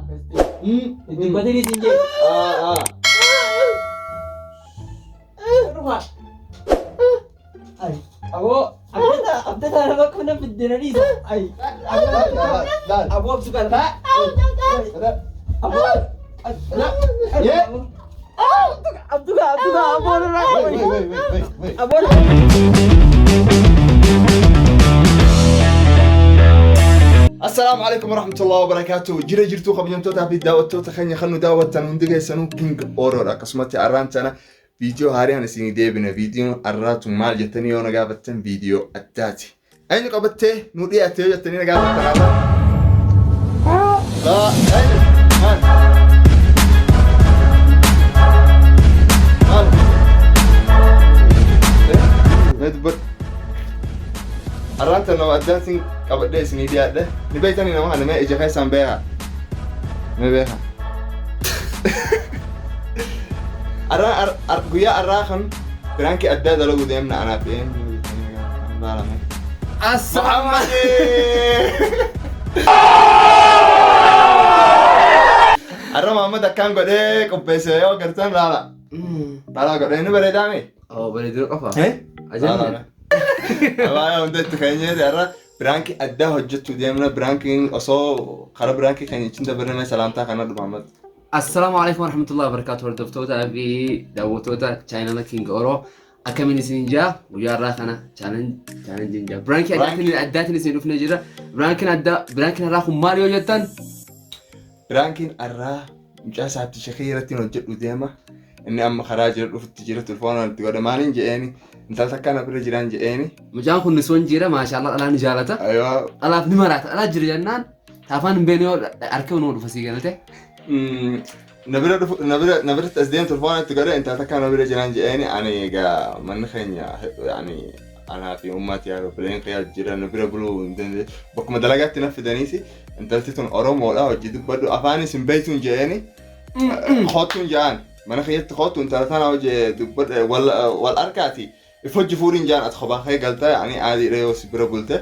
Hin dubbatin isin jee. Dhufa. Ay, aboo abdata abdata nama kana fiddena dhiisa. Ay, aboo absu kana. Aboo. Abduka abduka aboo nurraa. Aboo. Assalaamu alaikum warahmatullahi wabarakatuh. Jira jirtuu kabajamtootaa fi daawwattoota keenya kan nu daawwattan hundi keessanuu King Oroodha. Akkasumatti arraan tana viidiyoo haaraan isinii deebine. Viidiyoon arraatu maal jettanii yoo na gaafattan viidiyoo addaati. Eenyu qabattee nu dhiyaatte yoo jettanii na gaafattan arra. Laa eenyu? Maal? Maal? Mee dubbadhu. Arraan tana nama addaatiin qabadhee isinii dhiyaadhe. Ni beektanii nama kana mee ija keessaan beekaa. Mee beekaa. Arraa guyyaa arraa kan piraankii addaa dalaguu deemna anaaf eenyu jettanii na gaafatan laalame. Assalaamu Arra Muhammad akkaan godhee qopheesse yoo agartan laala. Laala godhee ni bareedaa mee? Oh, bareedina qofa. Eh? Ajajni. Abaayaa hunda itti keenyeeti har'a biraankii addaa hojjechuu deemna. Biraankiin osoo karaa biraankii keenya ittiin dabarre salaamtaa kana dhufa Muhammad. Assalaamu alaikum warahmatullahi wabarakatuh hordoftoota fi daawwattoota chaanala King Oro akkamiin isin jaa guyyaa irraa kana chaalenjiin jaa biraankii addaatiin addaatiin isin dhufnee jira biraankiin addaa biraankiin irraa kun maal yoo jettan Biraankiin har'aa mucaa isaatti shakii irratti hojjedhu deema. Inni amma karaa jira dhufutti jira telefoona itti godhe maaliin je'eeni intala takka na bira jiraan je'eeni. Mucaan kun nisoon jira maashaallah dhalaa ni jaalata Ayoo dhalaaf ni maraata dhalaa jira jennaan taafaan hin beekne yoo harka nuu dhufa sii galte. Na bira dhufu na bira na biratti as deemu telefoona itti godhe intala takka na bira jiraan je'eeni ani egaa manni keenya yaani anaa fi ummati yaa obboleen kiyyaa jira na bira buluu hin dandeenye bakkuma dalagaatti na fidaniisi intalti tun Oromoodha hojii dubbadhu afaanis hin beektuun je'eeni koottuun je'aan mana kiyyatti koottu intala tana hojii dubbadhu wal wal arkaati if hojii fuudhiin je'aan ati kophaa kee galta yaani aadiidha yoo si bira bulte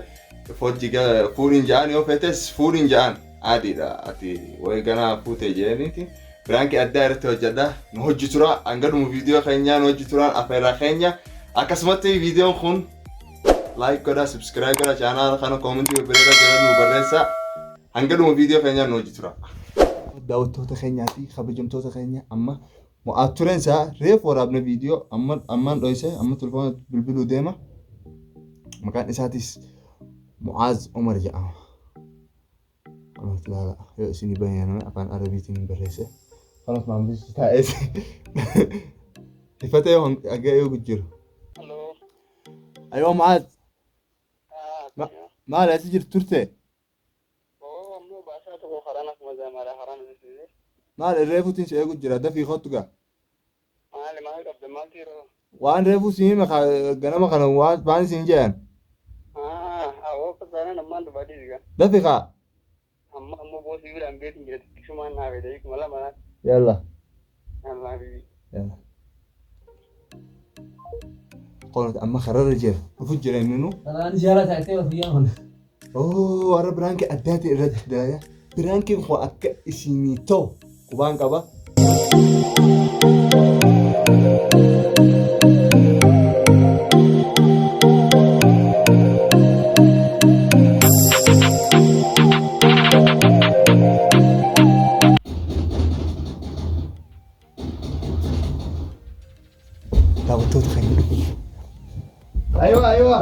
if hojii fuudhiin je'aan yoo feetes fuudhiin je'aan aadiidha ati wayi ganaa fuute je'eeniiti. Biraankii addaa irratti hojjedha. Nu hojii tura hanga dhumu viidiyoo keenyaa nu hojii turaan afeerraa keenya. Akkasumatti viidiyoon kun like godha, subscribe godha, chaanaala kana koomentii babbareedaa jala nu barreessa. Hanga dhumu viidiyoo keenyaa nu hojii tura. Daawwattoota keenyaa fi kabajamtoota keenya amma mo'aa tureen isaa reefu waraabne viidiyoo amma ammaan dhoyse amma telefoona bilbiluu deema. Maqaan isaatis Mu'aaz Umar jedhama. Kunuun ilaala yoo isinii bayyana afaan Arabiitiin barreesse. Kanas maamilchi taa'ee ifatee haga eegu jiru. Hello. Ayoo Mu'aaz Ah, maal asi jirtu turte? oh, ammoo baasaa tokko karaan akkuma zamara karaan isin Maal reefuutiin si eegu jira dafii kottu gaa. maali maal qabda maaltu yeroo? Waan reefuu si hime ganama kana waan isin jedhan. Ah, awoo kasaanaan ammaan dhufaa dhiisiga. Dafi kaa. Amma ammoo boosii biraan beekin jira xiqqishumaan naa fedhe 2000 naan. Yalla. Allah bibi. Yalla. Qoonat amma kararra jira. Dhufu jira inni nu. Dhalaa ni jaalata jettee guyyaa kun. Oo warra biraankii addaatiin irratti dalagaa. Biraankiin kun akka isinii ta'u qubaan qaba. Daawwattoota keenya dhufu. Aywa aywa.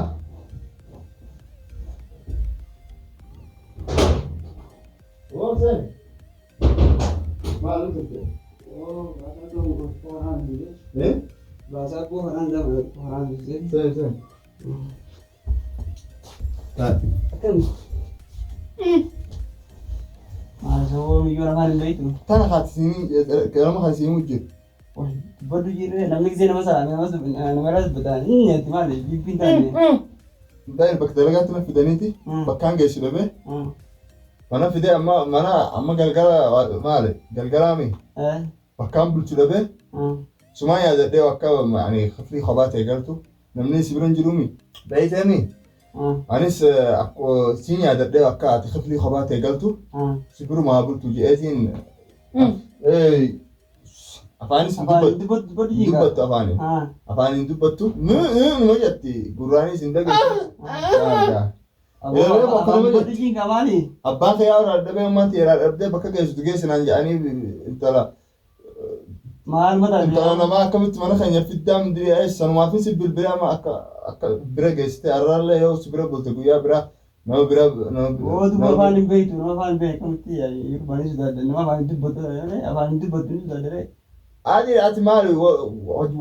Wooseen. Maal turte? Eh? Baasaa koo karaan zama karaan dursee. Seen seen. Akkam. Maasoo miyyoo afaan hin beektu. Tana kaatisiinii ganama kaatisiinii wajjin. Dubbadhu jirre namni gisee nama salaame nama irraa dubbata. Inni ati maali bibbiin taane. Daa'im bakka dalagaatti na fidaniiti bakkaan geessu dhabee mana fidee amma mana amma galgala maali galgalaami bakkaan bulchu dhabee sumaan yaadadhee akka ani kiflii kophaa ta'e galtu namni si bira hin jiruumi beeyteemi Anis siin yaadadhee akka ati kiflii kophaa ta'e galtu si birumaa bultu je'eetiin afaanis hin dubbattu. Hin dubbattu afaaniin. Afaaniin hin dubbattu. Numa jetti gurraanis hin dhageessu. Yeroo bakka nama jetti. Abbaan kee yaa dhabee ammaa irraa dhabdee bakka geessitu geessi naan jedhanii intala Maal mataa intala namaa akkamitti mana keenya fiddaa mindiriyaa sanumaafin si bilbilaa amma akka akka bira geessite har'aallee yoo si bira bulte guyyaa biraa nama bira nama Boodu nama afaan hin beektu, nama afaan hin beektu akkamitti gurbaanis sodaadha, nama afaan hin dubbatu, afaan hin dubbatu ni sodaadha. Adi ati maali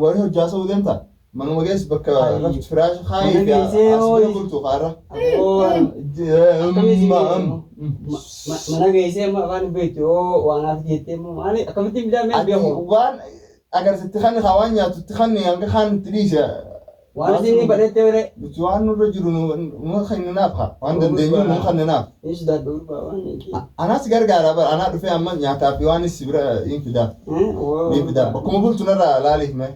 warri hojjaa sa'uu deemta manuma geessi bakka rafti firaasha kaayii Mana fi geessee as bira hoo- bultu kaarra. Mana geessee amma afaan hin beektu yoo waan haati jettee immoo maali akkamitti midhaan Ati beeku? waan agarsiitti kan haa waan nyaatutti kan hanga kaan itti dhiise. Waan isin badhettee bire. Nuti waan nurra jiru nu kenninaaf haa waan dandeenyu nu kenninaaf. Ni sodaadha gurbaa waan hin Anas gargaara bara anaa dhufee amma nyaataa fi waan si bira hin fidaa. Ni fidaa bakkuma bultu narraa laaliif mee.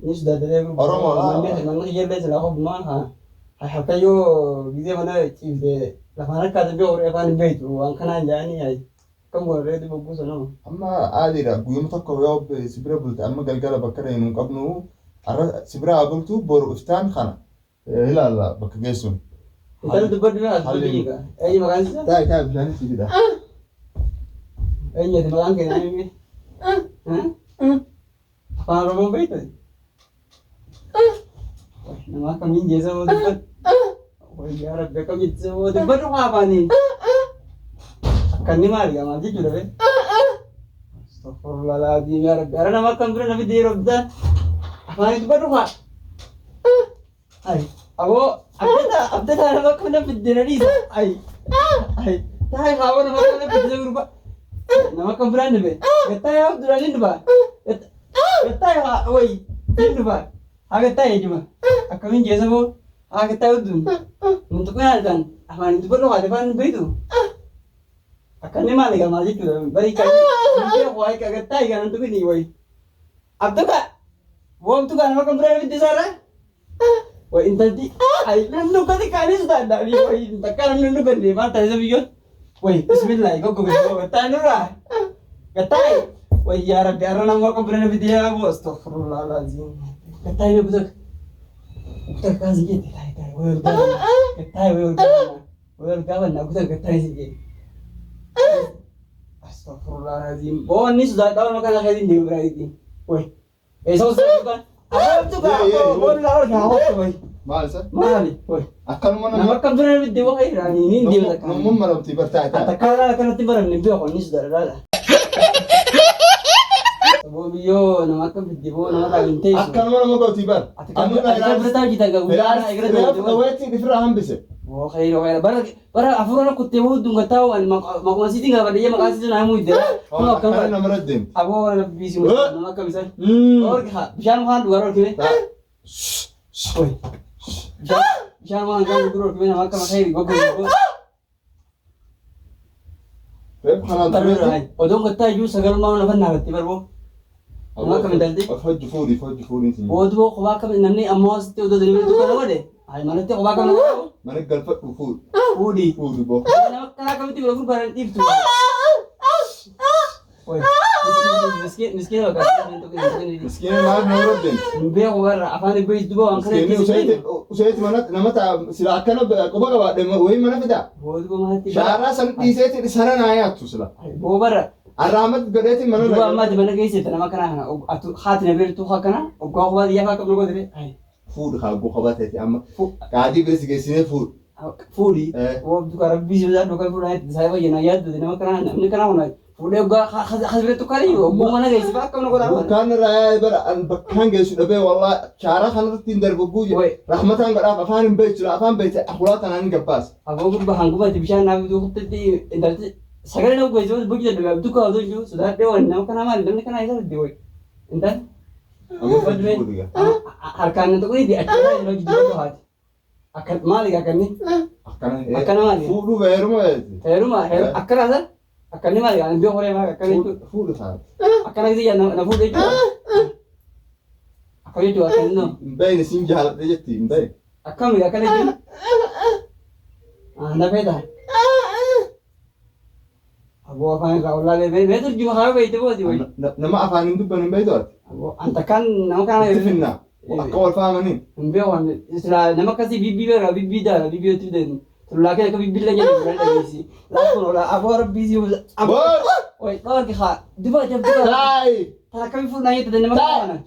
Ni sodaadha gurbaa. Oromoo laa. Manni ijoollee silaa hobbumaa haa hakkayyoo gizee mana ciifte lafaan akka ati beeku afaan hin beektu waan kanaan jedhanii yaa'e. Akkam godhee duba buusa nama. Amma aadiidha guyyuma tokko yoo si bira bulte amma galgala bakka deemu hin qabnu har'a si bira haa bultu boru iftaan kana ilaalla bakka geessuun. Intala dubbadhu mee as dubbadhu hiika. Eenyu maqaan isaa? Taa'e taa'e bishaanis si fida. Eenyu ati maqaan kee naan himi? Afaan Oromoo beekta? Nama akkamiin jeessa moo dubbadhu? Wayyaa Rabbi akkamiin jeessa moo dubbadhu haa afaaniin? Akkanni maali gaa maal jechuudha bee? Astaghfirullah alazim yaa Rabbi. Ara nama akkam bira na fide yeroo bitaa afaanii dubbadhu haa. Ay, aboo abdataa abdataa nama akkam na fidde na dhiisa. Ay, ay, taa'e haa nama akkam na fidde gurba. Nama akkam biraan dhufe. Gattaa yaa duraan hin dhufa. Gattaa haa wayi hin dhufa. Haa gattaa jechuudha. Akkamiin jeessa boo haa gattaa udduun. Muntuqee halkan afaanii dubbadhu haati afaan beektu. Akkanni maali gaa maal jechuudha. Bari kan beeku waayee gattaa egaa nan tuqini wayi. Abduka woomtu kan nama kan biraa fidde isaarra. Way intalti ay nan dhugate kaanis sodaadha. Way takka namni hin dhuganne maal taasisa biyyoon. Way bismillah goggoge gattaa nurraa. Gattaa way yaa rabbi har'a nama kan biraa fidde yaa abu astaghfirullah alazim. Gattaa yoo kutak kutak kaasi jette taa'e taa'e way ol gaafanna gattaa way ol gaafanna way ol gaafanna kutak gattaa si jette. Astaghfirullah alazim. Boo inni sodaadha waan kana keessa hin deemu biraa ittiin. Way. Eessa sodaadha? Abtu ka boo laa ol kaa way. Maal isa? Maali? Way. Akkanuma Nama akkam dura fidde waa irraa ni ni deemu takka. namummaa maramti bar taa'e taa'e. Takka laa kanatti baramne beeku inni sodaadha. Boo biyyoo nama akkam fidde boo nama taa'u hin teessu. Akkanuma nama gooti bar. Ati kan bira taa'u jirta gaa guyyaa kana eegala Reef dhaweetti ifirraa hambise. Boo khayro khayro bara bara afuura kuttee boo dungataa waan maquma siitiin gaafadhe maqaa siitiin naa himuu iddoo. Kun akkam Akkana namarra deemti. Aboo rabbii si nama akkam isaan. Orga bishaan waan dhugaa orkime. Oi. Bishaan waan dhugaa orkime nama akkam khayri goggoo. Reef kanaan tureetti. Odoon gattaa iyyuu sagalumaa lafa naafatti barboo. Nama akkam intalti. Of hojii fuudhi hojii fuudhi. Ooduu kophaa akkam namni ammoo asitti odoo darbee dukkana godhe. Ay manatti kophaa akkam nama godhu. Mana galfadhu fuudhi. Fuudhi. Fuudhi boo. Nama akkanaa akkamitti bira gurguraan dhiiftu. Oi. Miskiin miskiin bakka. Miskiina maal namarra deemti. Hin beeku warra afaan beektu duba waan kana Miskiinni useeti mana nama ta'a sila akkana quba qabaadhe wayii mana fidaa. Ooduu maatti. Shaaraa san dhiiseeti sana naa nyaattu sila. Boo barra. Arraamat godheeti mana Duba ammaati mana keessatti nama kana kana haati na beektu akkana oggaa kophaa xiyyaa fa'aa qabnu godhe. Fuudhi haa guu qabateeti amma. Qaadii bira si geessinee fuudhi. Fuudhi. Oobdu ka rabbii si bitaa dhugaa fuudhaa itti isaa fayyana yaaddu nama kana namni kana hona fuudhee oggaa has biratti ukkaalee jiru ogguu mana geessi fa'aa akkam na godhaa. Bakkaan irraa yaa'e bara an bakkaan geessu dhabee wallaa shaaraa kanarratti hin darbu guuyye. Rahmataan godhaaf afaan hin beektu afaan beekte akulaa tanaan hin gabbaasa. Aboo gurba hangumatti bishaan naaf bituu kuttatti intalti sagalee nama geessu boci dadhabe abduu kaa otoo jiru sodaadhee waan nama kana maali namni kana isa fidde wayi. Intal harkaan na tuquu achirraa yeroo jidduu haati. Akka maali akkanni? Akkana maali? Fuudhuu heeruma beekti. Heeruma akkana san akkanni maali ani biyya horee maali akkana jechuudha. Fuudhu taate. Akkana gisee na fuudhu jechuudha. Akkam jechuudha akkanni noo. Hin beekne siin jaaladhe jetti hin beekne. Akkami akkana jechuudha. Na feeta. Aboo afaan irraa wallaalee mee turjuma haa beeyte booti wayi. Nama afaan hin dubbanne hin beektu ati. Aboo an takkaan nama kana Itti finna. Akka wal fahamaniin. Hin beeku an silaa nama akkasii bibbii beekaa bibbii daala bibbii itti fidan. Tullaa kee akka bibbii illee jedhu biraan dhageessi. Laafuun oolaa aboo rabbii si aboo. Wayi dhoorki haa duba jabduu. Taa'i. Tana akkamii fuudhaa jette nama kana.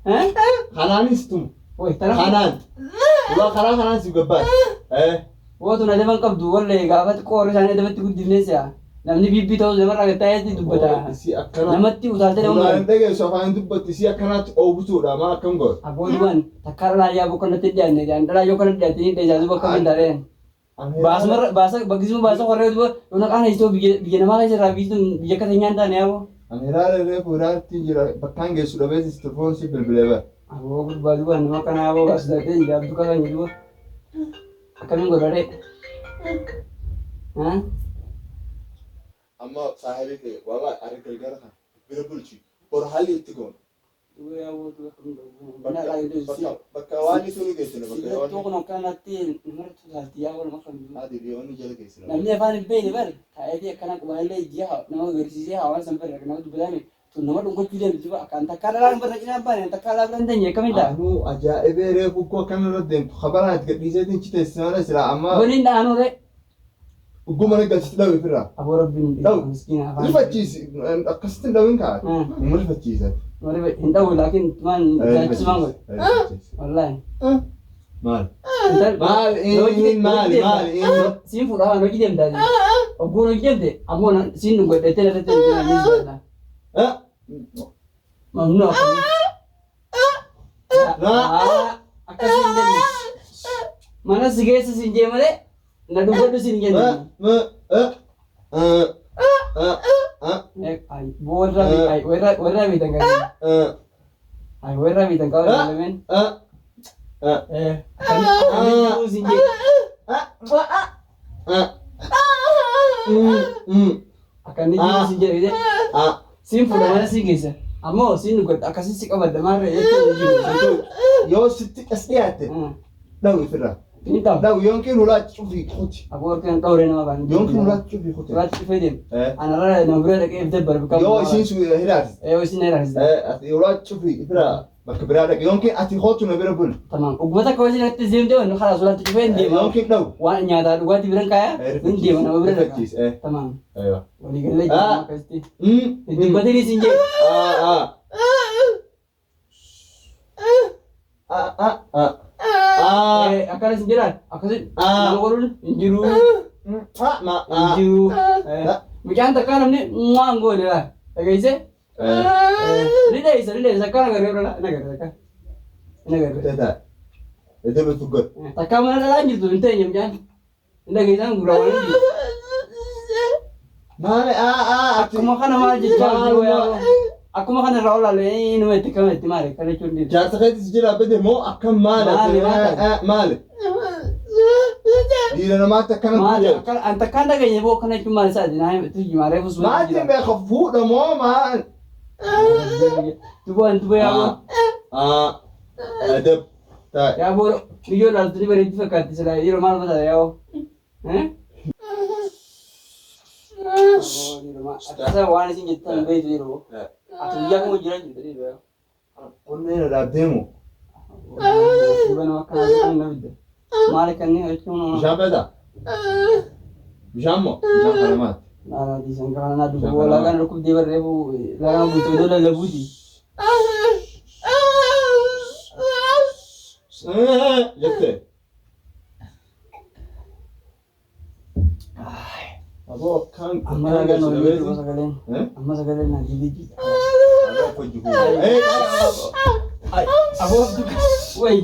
Taa'i. Kanaanis tumu. Wayi tana. Kanaan. Ulaa karaa kanaan si gabbaas. Wootu na daban qabdu wallee gaafa xiqqoo warri isaanii adabatti guddifnee si'a. Namni bibbii ta'us namarraa gattaa'eetti dubbata. Si akkana. Namatti utaaltee nama Ulaa hin dhageessu afaan hin dubbatti si akkanaatti oobisuudha maa akkam goote. Aboo duban takkaa dhalaa yaa boqqonnatti dhiyaanne jaan dhalaa yoo kana dhiyaate ni dheesaa duba akkamiin taareen. Baasuma baasa bakkisuma baasa qorree duba yoo naqaan heessoo biyya biyya namaa keessa irraa biyyi tun biyya akka teenyaan taane yaaboo. Ani hiraara reefu hiraartiin jira bakkaan geessu dhabeetis telefoon si bilbilee bara. Aboo gurbaa duba nama kana yaaboo baasa taatee jira abduu kakan duba akkamiin godharee. Amma saahibii kee walaa ari galgala kana bira bulchi bor haalli itti goona. Duba yaaboo duba akkamiin godharee. Bakka waan isuu ni geessina bakka Sibiila waan tokko akkanatti namarratti utaalti yaaboo nama kan duba. adi dhiyoonni jala geessina. Namni afaan hin beekne bari taa'eetii akkana qubaanillee ijji nama agarsiisee hawaasa san bari nama dubbataame tun nama dhungachuu deemti duba akkaan takkaa dhalaan barra cinaa baane takkaa dhalaa bira hin teenye akkamiin ta'a. Anuu ajaa'ibee reefu koo akkanarra deemtu kabaraa itti gadhiiseetiin chiteessi malee silaa amma Waliin dha'anuu ree. ugguma na galchiti dhawu ofirraa. Aboo rabbiin Dha'u. miskiina afaan. Rifachiisi akkasitti hin dhawin kaa. Nama rifachiisa. Hin dha'u laakiin tumaan jaalchisumaan godhe. Wallaahi. Maal? Maal inni maal maal inni? Siin fuudhaa waan hojii deemtaa jiru. Ogguun hojii deemte ammoo siin dhungadheettee irratti hin deemne. Mamnuu akkamii. Akkasii hin jenne. Mana si geessa siin jee malee na dhungadhu siin hin jenne. Warra beektan qabu. Warra beektan qabu lameen. Akkamitti siin jee. Akkanni jiru siin jee. Siin fuudha mana siin geessa. Ammoo siin dhungadhu akkasii si qabadda maarree jechuun jiru. Yoo sitti as dhiyaatte dhawu ofirraa. Ni ta'u. Dhawu yookiin ulaa cufii kuti. Aboo harkaan dhawree nama baan. Yookiin ulaa cufii kuti. Ulaa cufee deemu. Anarra nama bira dhaqee ibda barbi Yoo isiin su hiraarsi. Yoo isiin hiraarsi. Ati ulaa cufii ofirraa bakka biraa dhaqe yookiin ati hootu na bira bul. Tamam. Uggata akka hojii irratti deemtee waan karaa sulaatti cufee hin deema. Yookiin dhawu. Waan nyaataa dhugaatii biran kaayaa hin deema nama bira dhaqa. Tamam. Aywa. Waliigallee jira akkasitti. Hin dubbatini siin jee. Akkana siin jedhaan akkasitti nama godhuun hin jiru. Hin jiru. Mucaan takkaa namni waan goone laa. Dhageessee? Ni dheessa ni dheessa akkana agarree bira ni agarree takkaa. Ni agarree. Takkaa mana dhalaa hin jirtu hin teenye mucaan. Hin dhageessaan gurraa waan hin jiru. Maali Akkuma kana maal jechaa jiru yaa. Akkuma kana irraa olaalee inuma itti kama itti maali kana jechuun dhiirri. Jaarsa keetis jira bade moo akkam maali Maali, maali? maali? Dhiira namaatti akkana Maali jedhu. akkana an takkaan dhageenye boo kana jechuun maal isaati naa himi maalee fusuma. Maalti beeka fuudha moo maal? Duba duba yaa boo. Adab. Taa'e. Yaa boo biyyoo ilaaltu ni bareeddi fakkaatti silaa yeroo maal fataa yaa boo. Akkasa waan isin jettan beektu yeroo. Ati guyyaa kuma jiran jirtu yeroo. Onnee na dhaabdee moo? Duba nama akkanaa jedhan na fidda. Maal kanneen jechuun Bishaan feetaa? Bishaan moo? Bishaan kana maali? Naannoo dhiisan kana naa dubboo lagaan dhukkubdee barreefu lagaan guutuu iddoo lallabuuti. Jettee. Aboo akkaan Amma akkaan lagaan geessu hojii dhabeeti. sagaleen amma sagaleen naa jibii. Aboo akka hojii Aboo wayi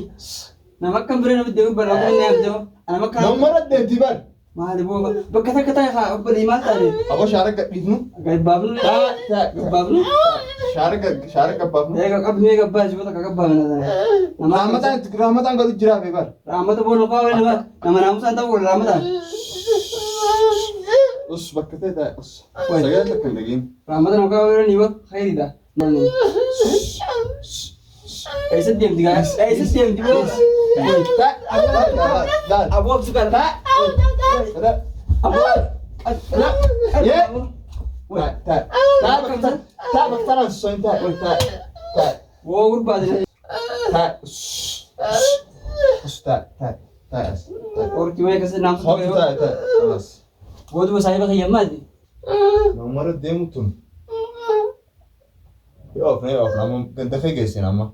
nama akkam bira namatti deemu bara akka inni abdoo nama akkam Nama deemti bar. maali boo bakka takka taa'e haa obbolee maal taate Aboo shaara gadhiifnu. gabbaafnu Taa gabbaafnu shaara shaara gabbaafnu. eega qabnu eega abbaa jiboota akka gabbaafna nama Raamataan raamataan garuu jiraa fi bar. raamata boona faa nama nama naamusaan ta'u godha raamataan Us bakka ta'e taa'e us. Sagalee takka hin dhageenye. raamata nama kaa ni ba khayriidha. Eessa deemti gaa eessa deemti boo Taa laal. aboo absu kana. Taa'e. Taa'e bakka taa'e. Taa'e bakka taa'e soin taa'e. Taa'e. Taa'e. Woo gurbaadina. Taa'e. Taa'e. Taa'e. Taa'e. Orki wayii akkasii naamsa Hootu taa'e taa'e. خلاص. Booduma saahiba kiyyammaati. Namara deemu tun. Yoo ofna yoo ofna amma ganda kee geessina amma.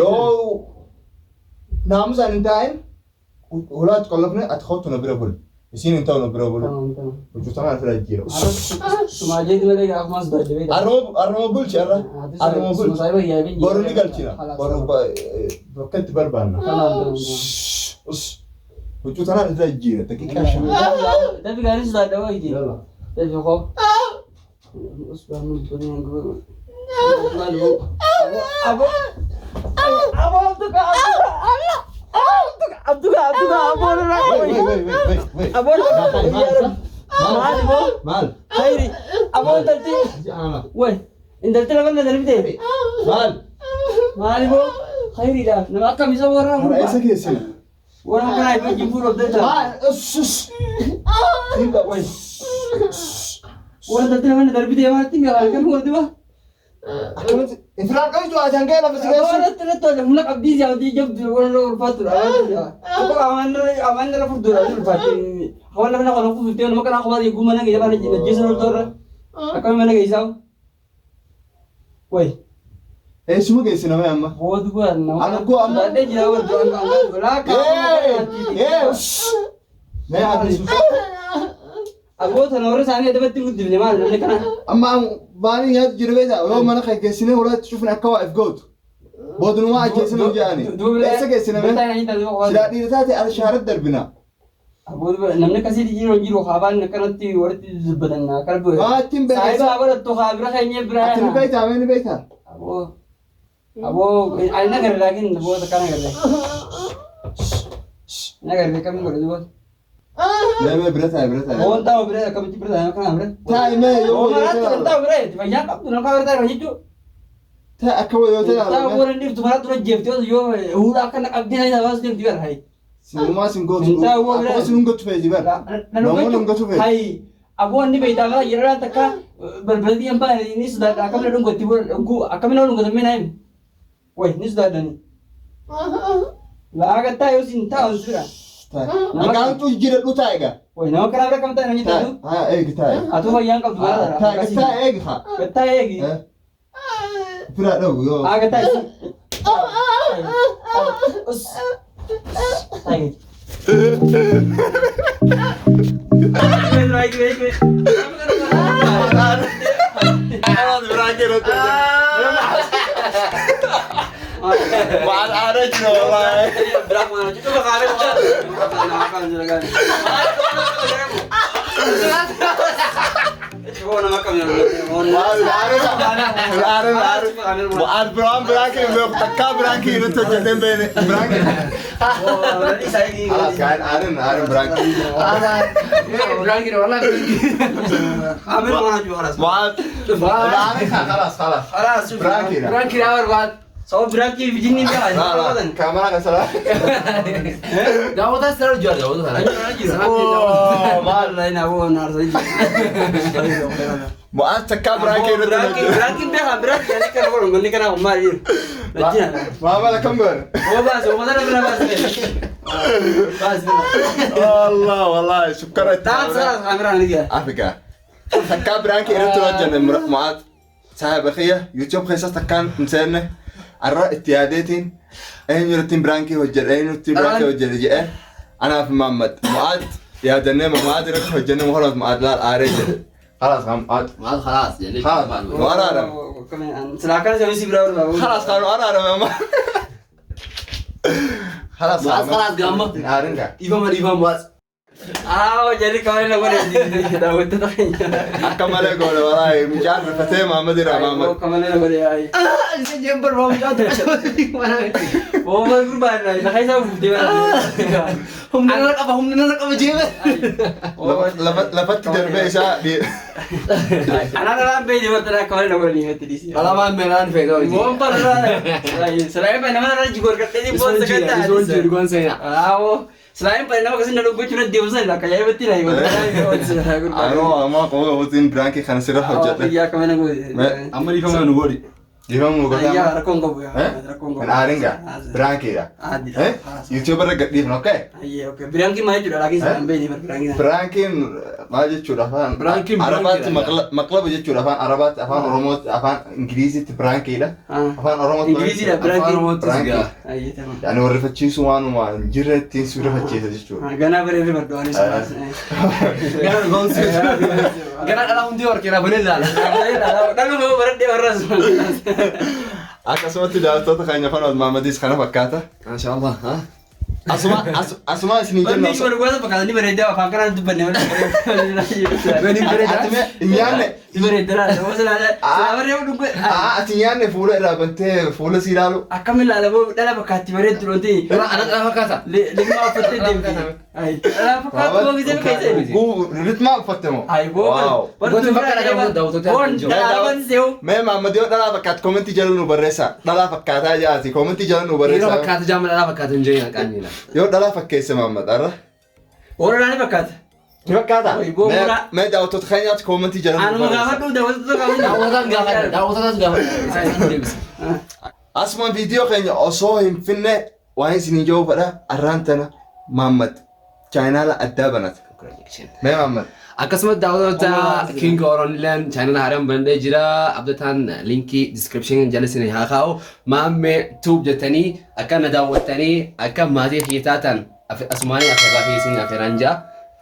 Yoo naamusaan hin taa'in ulaatti qollofne ati kootu na bira bulu. Isiin hin ta'u na bira bulu. Hojjetaan asirra jira. Sumaajeeti malee gaafumas baay'ee. Arrama bulchi arra. Arrama bulchi. Boru ni galchina. Boru bakka itti barbaanna. Hojjetaan asirra jira. Daqiiqaa shan. Dafi gaarii sodaadha wayiiti. Dafi koo. Abo. Abo abduka abduka abduka abo Wait wait wait wait wait. Abo maal boo Maal? khayri abo intalti Ana. way intalti lafa na darbite Maal? maal boo khayriidha nama akkam isa warra Har'a eessa geessina? warra kanaa ifa jibbuu dhabdee Maal? Sus. Dhiibbaa wait. warra intalti lafa na darbite maatti akkam godhi ba Akkanatti ifiraan qabdu ati hangee lafa si geessu. Warra irratti humna qabdii si abdii jabdu warra ulfaatudha. Tokko amaan irra furduudha ulfaatti. Hawan lafa na qofa nama kana qofa eeguu mana geessa mana jeessa loltoorra. Akkam mana geessaa. Way. Eessuma geessina mee amma? Boodu bu'an nama. Ani koo amma- Sodaadhee jira warra Ee! Mee ati sus. Abboota warra isaanii adabatti guddifne maal namni kana. Amma baanii nyaatu jiru beektaa yoo mana kee geessine walaatti cufne akka waa if gootu. Boodunumaa ajjeesinu jedhani. Eessa geessina mee? Silaa dhiira taate alshaaratti darbina. Namni akkasii jiru hin jiru haabaan akkanatti walitti dubbatan akkana bu'e. Maatiin beektaa? Saayiba barattu haa bira keenyee bira. Ati ni beektaa mee ni beektaa? Aboo aboo ani nagarre laakiin boota kana agarre. Nagarre akkamiin godhe boota. Mee mee bira taa'e bira taa'e. Oon taa'u bira akkamitti bira taa'e kana bira. Taa'e mee yoo Oo yoo maraatti ta'e kan taa'u bira fayyaa qabdu nama bira taa'e jechuudha. Taa'e akka yoo ta'e Taa'u warra dhiftu maraatti dura jeeftee yoo huura akkana qabdee na baasuu deemti bara hayi. Sinumaa sin gootu. Hin taa'u bira. Akkuma sin gochuu feeti bara. Namoonni hin gochuu feeti. Hayi aboo inni beektaa mara yeroo takka balballi hin baane ni sodaadha akkamina dhungatti akkamina dhungatti mee naayim. Way ni sodaadhani. Laagattaa yoo sin taa'u sira. Taa'e. Maqaan tu jira taa'e gaa. Way nama karaa bira kam ta'e namni Taa'e. taatu. Haa eegi taa'e. Atuu fayyaan qabdu bara. Taa'e taa'e eegi haa. Gattaa eegi. Bira dhawu yoo. Haa gattaa eegi. Us. Taa'e. Wait, wait, wait. Waan aadaa jira wallaahi. Waan biraan biraa kee beeku takkaa biraa kee irratti hojjetee hin beekne biraa kee. Alaas kaan aarin aarin biraa kee. Biraankiin wallahi. Waan aarin خلاص خلاص. Biraa kee. Biraankiin haa barbaad. Kaameraa kan salaa. Daawwataa sirra jira daawwata sana. Maal? Mu'aaz takkaa biraa kee irratti hojjete. Maamala kam goone? Allah wallahi sukkara itti. Afrikaa. Takkaa biraan kee irratti hojjenne Mu'aaz saahiba kiyya YouTube keessas takkaan hin seenne arra itti yaadeetiin eenyutti biraan kee hojjedhe eenyutti biraan kee hojjedhe jedhee anaaf Muhammad Mu'aaz yaadannee Mu'aaz irratti hojjenne muhammad Mu'aaz laal aaree jedhe. خلاص Mu'aaz Maal khalaas jedhee. خلاص وأنا خلاص قالوا أنا أنا ما خلاص Mu'aaz khalaas gaamma. Aarin gaa. Dhiifama dhiifama Mu'aaz. Akka malee goone walaahi mucaan rifatee Muhammad irraa Muhammad. Isa jembar waa mucaa tokko. Humna nana qaba humna nana qaba jeeme. Lafatti darbee isaa Alamaan meelaan feegaa hojii. Isuun jiru isuun jiru goon seenaa. Silaa hin bare nama akkasii na dhungachuu na deemsan akka ajaa'ibatti na himata. Anoo ammaa qofa qabuutiin prankii kana sirra hojjedhe. Biyya akka mana goote. Amma dhiifama nu godhi. Dhiifama nu Ayyaa godhaa. rakkoon qabu yaa rakkoon qabu. Hin aarin gaa. Prankiidha. Aadidha. YouTube irra gadhiifna okay? Ayyee okay. Prankiin maal jechuudha laakiin isaan beekni bar prankiin. Prankiin maal jechuudha afaan Prankiin Arabaatti prankiidha. maqlaba jechuudha afaan Arabaatti afaan Oromootti afaan Ingiliziitti prankiidha. Afaan Oromootti Ingiliziidha Afaan prankiin. Oromootti sigaa. Ayyee tamam. Yani warri rifachiisu waanuma hin jirre ittiin si rifachiisa jechuudha. Ganaa bareedee bardu anis. Gara dhala hundi warqeera banee ilaala. Dhaluma baradhee warras. Akkasumatti daawwattoota keenya afaan Maamadiis kana fakkaata. Maasha Allah. Ha? Asuma asuma isinii jenna. Wanni wal gosa fakkaata ni bareedaa afaan kanaan dubbanne malee. Bani bareedaa. Ati mee hin nyaanne Ni bareedaa laata. Silaa silaa bareedu dhugu. Ati nyaanne fuula irraa bantee fuula si ilaalu. Akkam ilaala boo dhala fakkaatti bareeddu loonti. Ana dhala fakkaata. Ligmaa uffattee deemti. Dhala fakkaatti boo gisee keessa. Ritmaa uffatte moo? Ayi boo. Gooti fakkaata qabu daawwattoota Boon dhala ban se'u. Mee Maamad yoo dhalaa fakkaatu koomentii jala nu barreessa. Dhalaa fakkaataa jaati koomentii jala nu Dhiira barreessa. fakkaata jaama dhala fakkaata hin jireen qaanyiidha. Yoo dhalaa fakkeesse Maamad arra. Warra dhala fakkaata. Ni fakkaata? Oi, boo Mee muraa. mee daawwattoota keenyaatti koomentii jala nu Anuma barreessa. gaafadhu daawwattoota qabu. Daawwataan gaafadha. Daawwataatas gaafadha. Asuma viidiyoo keenya osoo hin finne waan isinii jiru fedha arraan tana Maamad chaayinaala addaa banata. Mee Maamad. Akkasumas daawwattoota King Oronilleen chaanala haaraan banadhee jira. Abdataan linkii description jala isin haa kaa'u. Maammee Tube jettanii akka na daawwattanii akka maatii kiyya taatan asumaanii afeerraa fi isin afeerraan jira.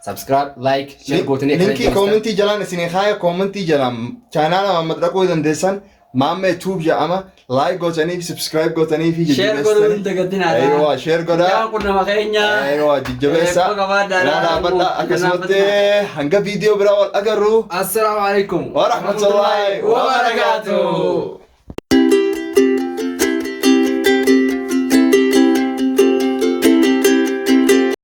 Subscribe, like, share gootanii akka Linkii koomentii jalaan isinii kaaya koomentii jalaan chaayinaala Maamad dhaquu dandeessan Maammee Tube jedhama like gootanii fi subscribe gootanii fi Share godhuu hin dagatinaa. Aywa share godhaa. Yaa kun nama keenya. Aywa jajjabeessa. Eebba qabaadhaa. Dhaabbadha akkasumatti hanga viidiyoo biraa wal agarru. Assalaamu alaikum. Warahmatullahi wabarakatuh.